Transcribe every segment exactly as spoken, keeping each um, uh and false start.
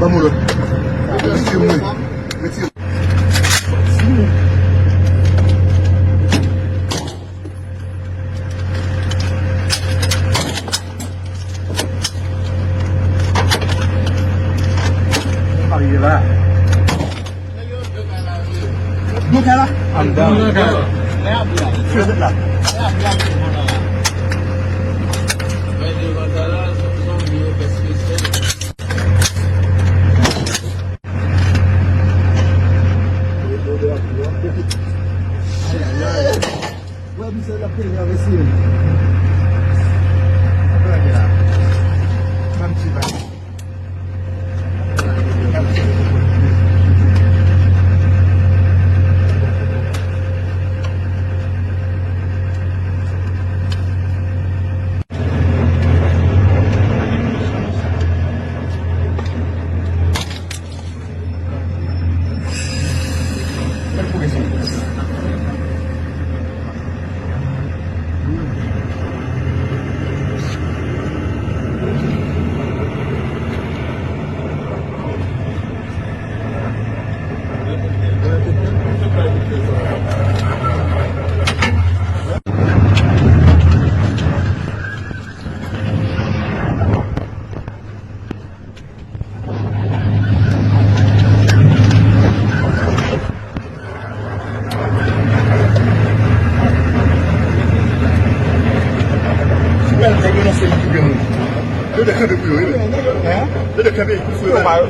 Ban m yon lòt. Mete yon mwen. Mete yon. Dlo kay la? Anndan. Dlo kay la. Fè zèt la. Wè misye l ap peye avè sirèn. Ap lage la. Ban m ti bay. Yo te kanpe pou yo, wi. Yo te kanpe pou yo. Wè yo.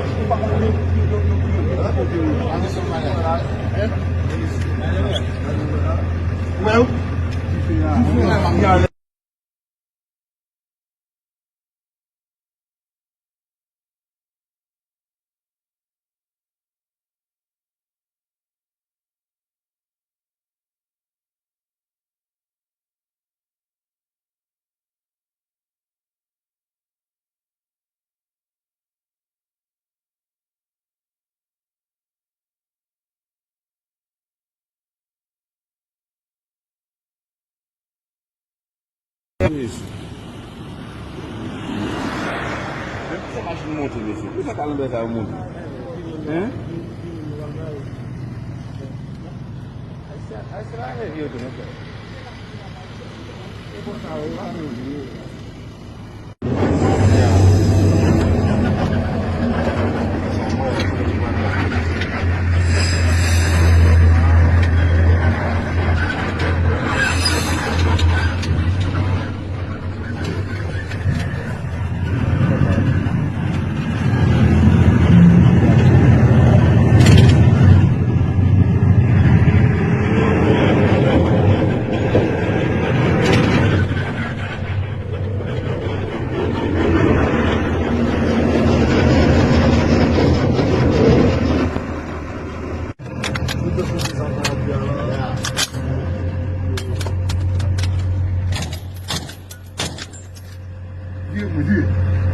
Mesye. Men poukisa machin monte, mesye? Poukisa kalanbè sa yo monte? Hein? Vire pou vire.